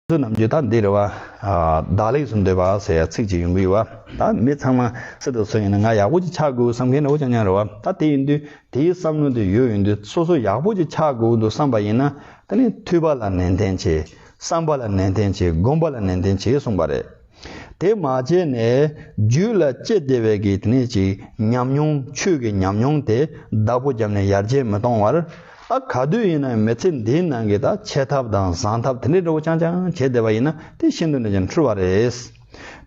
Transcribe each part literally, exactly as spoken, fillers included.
ཚོ་ནམ་རྒྱུན་ད་འདི་རེད་བ། ཨ། བདག་ལེགས་སུ་འདོད་པ་ཟེར་ཡ་ཚིག་ཅིག་ཡོང་གི་ཡོད་བ། ད་མི་ཚང་མ་སུ་དང་སུ་ཡིན་ན་ང་ཡག་པོ་ཅིག་ཆགས་དགོས་བསམ་མཁན་འདྲ་བོ་རྐྱང་རྐྱང་རེད་བ། ད་དེ་ཡིན་དུས་དེའི་བསམ་བློ་དེ་ཡོད་ཡོང་དུས་སོ་སོ་ཡག་པོ་ཅིག་ཆགས་དགོས་འདུག་བསམ་པ་ཡིན་ན། དེ་ནི་ཐོས་པ་ལ་ནན་ཏན་བྱེད། བསམ་པ་ལ་ནན་ཏན་བྱེད། སྒོམ་པ་ལ་ནན་ཏན་བྱེད་གསུངས་པ་རེད། དེ་མ་བྱས་ནས་རྒྱུད་ལ་སྐྱེས་བསྡད་པའི་གི་དེ་ནས་ཅིག་ཉམས་མྱོང་། ཆོས་ཀྱི་ཉམས་མྱོང་དེ་བདག་པོ་བརྒྱབ་ནས་ཡར་རྒྱས་མི་གཏོང་བར། ཨ། ག་དུས་ཡིན་ན་མི་ཚེ་འདིའི་ནང་གི་ད་འཆད་ཐབས་དང་བཟང་ཐབས་དེ་འདྲའི་འདྲ་བོ་རྐྱང་རྐྱང་བྱས་བསྡད་པ་ཡིན་ན་དེ་ཤིན་ཏུ་ནས་ཀྱང་འཁྲུལ་བ་རེད།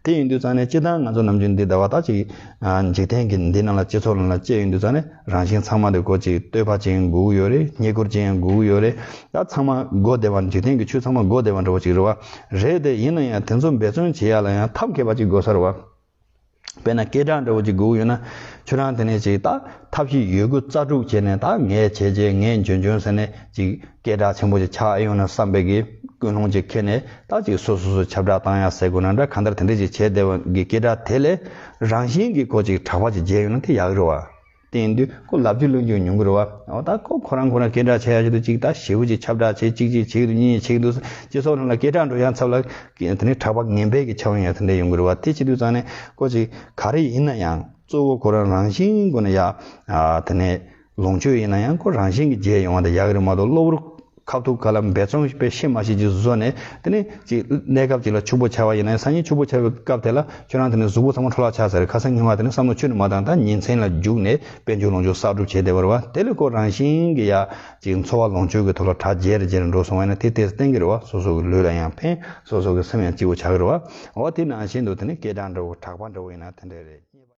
དེ་ཡིན་དུས་ཙང་ནས་སྤྱིར་བཏང་ང་ཚོ་ནམ་རྒྱུན་འདི་ཟླ་བ་ད་ཅིག་ཨ། འཇིག་རྟེན་གྱི་འདི་ནང་ལ་སྤྱི་ཚོགས་ནང་ལ་སྐྱེས་ཡོང་དུས་ཙང་ནས་རང་བཞིན་ཚང་མ་དེ་ཀོ་ཅིག་བསྟོད་པ་ཅན་དགོས་ཀྱི་ཡོད་རེད། བསྙེན་བཀུར་ཅན་དགོས་ཀྱི་ཡོད་རེད། ད་ཚང་མ་དགོས་བསྡད་པ། འཇིག་རྟེན་གྱི་ཆོས་ཚང་མ་དགོས་བསྡད་པ་འདྲ་བོ་ཅིག་རེད་བ། རེད་དེ་ཡིན་ན་ཡང་དེ་ཚོ་འབད་བརྩོན་བྱེད་ཡ་ལ་ཡང་ཐབས་མཁས་པ་ཅིག་དགོས་ས་རེད་བ། དཔེར་ན་སྐད་གྲགས་འདྲ་བོ་ཅིག་དགོས་ཀྱི་ཡོད་ན། ཁྱོད་རང་དེ་ནས་ཅིག་ད་ཐབས་ཤེས་ཡོད་རྒུ་རྩལ་སྤྲུགས་བྱས་ནས། ད་ངས་བྱས་བྱས། ངས་འཇོན་འཇོན་ཟེར་ནས་ཅིག་སྐད་གྲགས་ཆེན་པོ་ཅིག་ཆགས་ཨེ་ཡོང་ན་བསམ་པའི་གི་ཀུན་སློང་ཅིག་འཁྱེར་ནས། ད་ཅིག་སོ་སོ་སོ་ཁྱབ་བསྒྲགས་བཏང་ཡ་ཟེར་དགོས་ན་འདྲ། གང་ལྟར་དེ་འདྲ་ཅིག་བྱས་བསྡད་པའི་གི་སྐད་གྲགས་དེ་ལས་རང་བཞིན་གྱིས་ཁོ་ཅིག་གྲགས་པ་ཅིག་རྒྱས་ཡོང་ན་དེ་ཡག་གི་རེད་བ། དེ་ཡིན་དུས་ཁོ་ལབ་རྒྱུ་ལོན་རྒྱུ་ཉུང་གི་རེད་བ། འོ་ད་ཁོ་ཁོ་རང་ཁོ་རང་སྐད་གྲགས་ཆགས་ཡ་ཆེད་དུ་ཅིག་ད་ཞེ་པོ་ཅིག་ཁྱབ་བསྒྲགས་བྱེད། གཅིག་གཅིག་བྱེད་ཀྱི་འདུག་གཉིས་གཉིས་བྱེད་ཀྱི་འདུག་སྤྱི་ཚོགས་ནང་ལ་སྐད་གྲགས་འགྲོ་ཡ་ཚབ་ལ་དེ་ནས་གྲགས་པ་ངན་པའི་གི་ཆ་བོ་ཡང་དེ་འདྲ་ཡོང་གི་རེད་བ། དེ་བྱེད་དུས་ཙང་ནས་ཁོ་ཅིག་ག་རེ་ཡིན་ན་ཡང་གཙོ་བོ་ཁོ་རང་རང་བཞིན་སྒོ་ནས་ཡ། ཨ། དེ་ནས་ལོངས་སྤྱོད་ཡིན་ན་ཡང་ཁོ་རང་བཞིན་གྱིས་རྒྱས་ཡོང་བ་དེ་ཡག་གི་རེད་མ་གཏོགས། གློ་བུར་ཁ་ཐུག་ག་ལ་འབད་བརྩོན་དཔེ་ཤེས་མ་ཤེས་ཀྱི་བཟོ་ནས། དེ་ནས་ཅིག་གནས་སྐབས་ཅིག་ལ་ཕྱུག་པོ་ཆགས་པ་ཡིན་ན་ཡང་། སང་ཉིན་ཕྱུག་པོ་ཆགས་པའི་སྐབས་དེ་ལ་ཁྱོད་རང་དེ་ནས་གཟུགས་པོ་ཚང་མ་འཕྲོ་བརླག་ཆགས་ཚར་རེད། ཁ་སང་ཉི་མ་དེ་ནས་བསམ་བློ་ཁྱོན་ནས་མ་བཏང་། ད་ཉིན་མཚན་ལ་རྒྱུགས་ནས་དཔལ་འབྱོར་ལོངས་སྤྱོད་གསར་སྒྲུབ་བྱས་བསྡད་པ་རེད་བ། དེ་ལས་ཁོ་རང་བཞིན་གྱིས་ཡ་ཅིག་འཚོ་བ་ལོངས་སྤྱོད་ཀྱི་ཐོག་ལ་གྲ་རྒྱས་རེ་རྒྱས་རེ་འགྲོ་སོང་བ་ཡིན་ན་དེ་ཏོག་ཙམ་བརྟན་གྱི་རེད་བ། སོ་སོ་གི་ལུས་ལ་ཡང་ཕན། སོ་སོ་གི་སེམས་ཡང་སྐྱིད་པོ་ཆགས་ཀྱི་རེད་བ། འོ་དེ་ནང་བཞིན་དུ་དེ་ནས་སྐད་གྲགས་འདྲ་བོ་གྲགས་པ་འདྲ་བོ་ཡིན་ན་དེ་འདྲ་རེད།